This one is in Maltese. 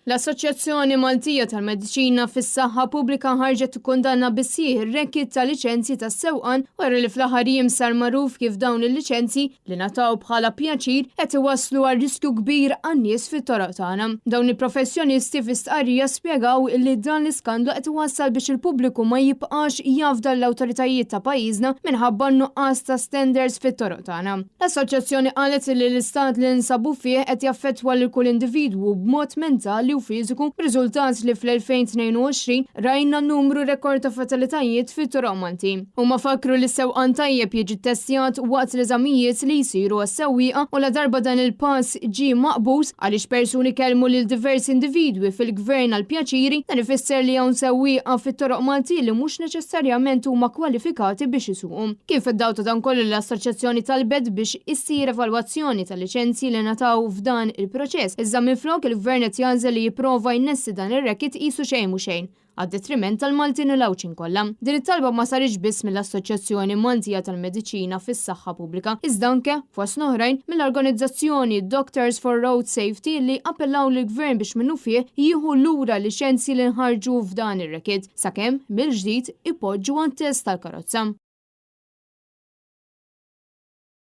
L-Assoċjazzjoni Maltija tal-Mediċina fis-Saħħa Pubblika ħarġet tikkundanna bis-sħiħ ir-racket ta' liċenzji tas-sewqan wara li fl-aħħar jiem sar magħruf kif dawn il-liċenzji li ngħataw bħala pjaċir qed iwasslu għal riskju kbir għan-nies fit-toroq tagħna. Dawn il-professjonisti fi stqarrija spjegaw li dan l-iskandlu qed iwassal biex il-pubbliku ma jibqax jafda l-awtoritajiet ta' pajjiżna minħabba n-nuqqas ta' standards fit-toroq tagħna. L-Assoċjazzjoni qalet li l-istat li ninsabu fih qed jaffettwa lil kull individwu b'mod mentali u fiżiku b'riżultat li fl-2022 rajna numru rekord ta' fatalitajiet fit-toroq Maltin. Huma fakkru li s-sewqan tajjeb jiġi ttestjat waqt l-eżamijiet li jsiru għas-sewwieqa u ladarba dan il-pass ġie maqbuż għaliex persuni kellmu lil diversi individwi fil-Gvern għall-pjaċiri, dan ifisser li hawn sewwieqa fit-toroq Maltin li mhux neċessarjament huma kwalifikati biex isuqu. Kien fid-dawl ta' dan kollu li l-Assoċjazzjoni talbet biex issir evalwazzjoni tal-liċenzji li ngħataw f'dan il-proċess, iżda minflok il-Gvern qed jagħżel li jipprova jnessi dan ir-racket qisu xejn mhu xejn, għad-detriment tal-Maltin u l-Għawdxin kollha. Din it-talba ma saritx biss mill-Assoċjazzjoni Maltija tal-Mediċina fis-Saħħa Pubblika, iżda anke, fost l-oħrajn, mill-organizzazzjoni Doctors for Road Safety li appellaw lill-Gvern biex minnufih jieħu lura l-liċenzji li nħarġu f'dan ir-racket, sakemm, mill-ġdid, ipoġġu għat-test tal-karozza.